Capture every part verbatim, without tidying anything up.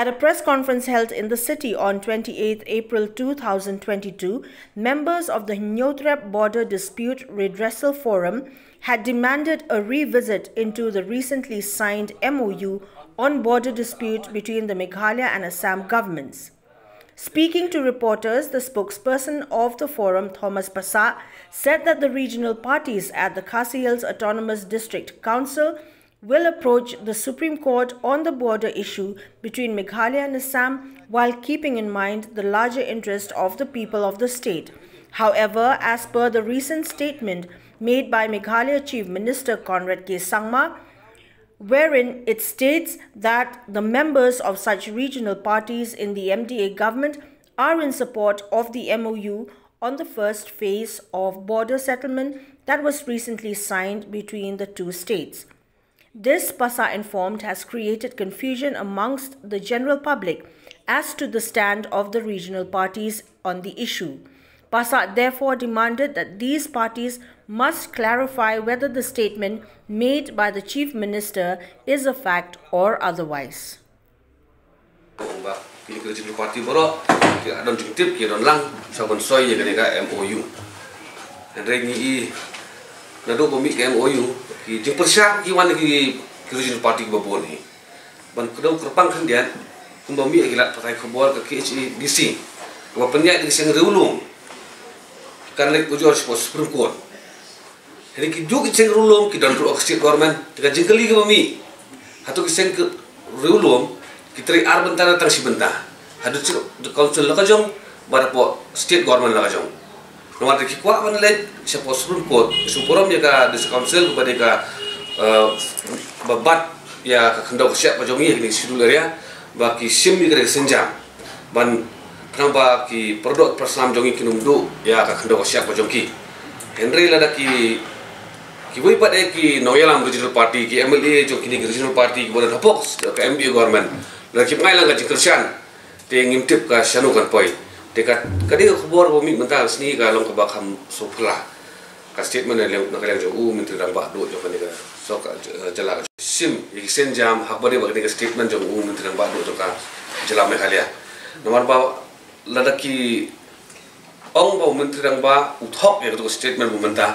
At a press conference held in the city on twenty-eighth April two thousand twenty-two, members of the Hynñiewtrep Border Dispute Redressal Forum had demanded a revisit into the recently signed M O U on border dispute between the Meghalaya and Assam governments. Speaking to reporters, the spokesperson of the forum, Thomas Passah, said that the regional parties at the Khasi Hills Autonomous District Council will approach the Supreme Court on the border issue between Meghalaya and Assam while keeping in mind the larger interest of the people of the state. However, as per the recent statement made by Meghalaya Chief Minister Conrad K Sangma, wherein it states that the members of such regional parties in the M D A government are in support of the M O U on the first phase of border settlement that was recently signed between the two states. This, Passah informed, has created confusion amongst the general public as to the stand of the regional parties on the issue. Passah therefore demanded that these parties must clarify whether the statement made by the Chief Minister is a fact or otherwise. Ba kine ki regional party baroh ki la don jingtip, ki don lang sa ban soi ïa kane ka M O U. Hynrei ngi i naduh ba mih ka M O U, ki jingpyrshah ki wan ki, ki regional party kiba bun hi. Ban kdew kyrpang khyndiat, kumba mih ki lad pathai khubor ka K H A D C, kaba pynïaid da ki seng riewlum, kan leit ujor sha Supreme Court. Hynrei ki juh ki seng riewlum ki don ruh ha ka state government. Te ka jingkylli kaba mih, hato ki seng riewlum ki trei ar bynta ne tang shi bynta ha district council la ka jong bad hapoh state government la ka jong? Namar te ki kwah ban leit shapoh Supreme Court, shu burom ïa ka district council kaba dei ka, eh, ba bat ïa ka khyndew ka shyiap ka jong ngi ha kine ki schedule area, ba ki shim ïa ka dei ka sienjam ban khnang ba ki para doh para snam jong ngi kin ym duh ïa ka khyndew ka shyiap ka jong ki. Hynrei lada ki, kiwei pat eh ki nongïalam regional party, ki M L A jong kine ki regional party kiba don hapoh ka M D A government, lada kim ai lang ka jingkyrshan, te ngim tip ka shano kan poi. Te ka, ka dei ka khubor ba mih mynta ka sngi ka long kaba kham sngewphylla. Ka statement na liang, na ka liang jong u Myntri Rangbah Duh jong kane ka sorkar, eh, jylla, ka shim ïa ki sienjam ha kaba dei bad kane ka statement jong u Myntri Rangbah Duh jong ka jylla Meghalaya. Namar ba lada ki ong ba u Myntri Rangbah u thok ïa kato ka statement ba mynta,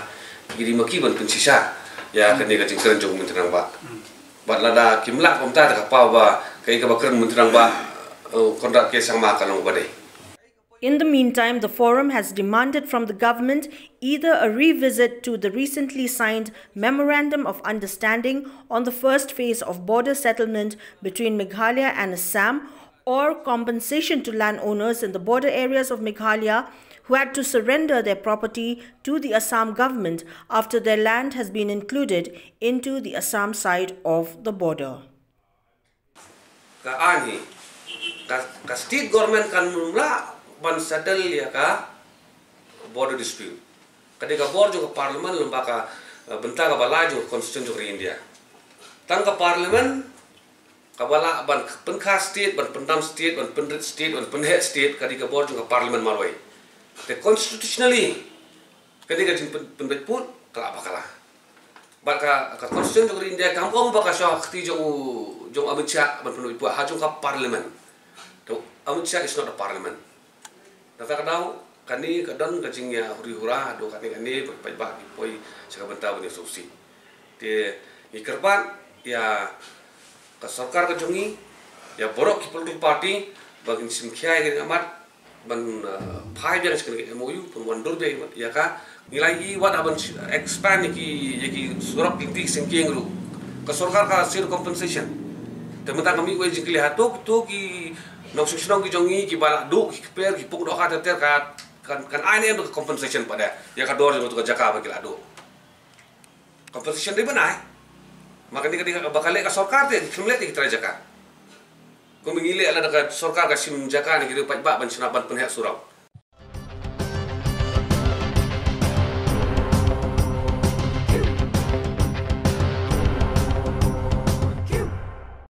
ki dei ma ki ban pynshisha ïa kane ka jingkren jong u Myntri Rangbah. Bad lada kim lah kumta, te ka paw ba kaei kaba kren u Myntri Rangbah, eh, Conrad K Sangma ka long kaba dei. In the meantime, the forum has demanded from the government either a revisit to the recently signed Memorandum of Understanding on the first phase of border settlement between Meghalaya and Assam or compensation to landowners in the border areas of Meghalaya who had to surrender their property to the Assam government after their land has been included into the Assam side of the border. Ka aiñ hi, ka, ka state government kan ym lah ban settle ïa ka border dispute. Ka dei ka bor jong ka parliament lem bad ka, eh, bynta kaba lai jong ka constitution jong ka ri India. Tang ka parliament kaba lah ban pynkha state, ban pyndam state, ban pynrit state, ban pynheh state, ka dei ka bor jong ka parliament marwei. Te constitutionally ka dei ka jingpyn, pynbeit pud, ka lah ba ka lah. Bad ka, ka constitution jong ka ri India kam ong ba ka shah kti jong u, jong Amit Shah ban pynbeit pud, ha jong ka parliament. To, Amit Shah is not a parliament. Kata ka daw kane ka don ka jingïa huri hura, do kane kane ba ki paidbah ki poi sha ka bynta ban ïa sngewsih. Te ngi kyrpad ïa ka sorkar ka jong ngi, ïa baroh ki political party, ba kin shim khia ïa ka mat ban, uh, phai biang sha kane ka M O U, ban wan dur biang ïa ka. Ngi la ïohi wat haba expand ïa ki, ïa ki surok lynti ki syngkien ruh, ka sorkar ka siew compensation. Te mynta ka mih wei jingkylli, hato kito ki nongshong shnong ki jong ngi kiba la duh ki kper, ki pung dohkha ter ter, ka kan, kan ai ne em ka compensation pat ïa ka dor jong kato ka jaka ba ki la duh? Compensation dei ban ai. Ma kane ka dei kaba ka leh ka sorkar, te kim leh te ki trai jaka. Kumba ngi leh lada ka sorkar ka shim jaka na ki riew paidbah ban shna, ban pynheh surok.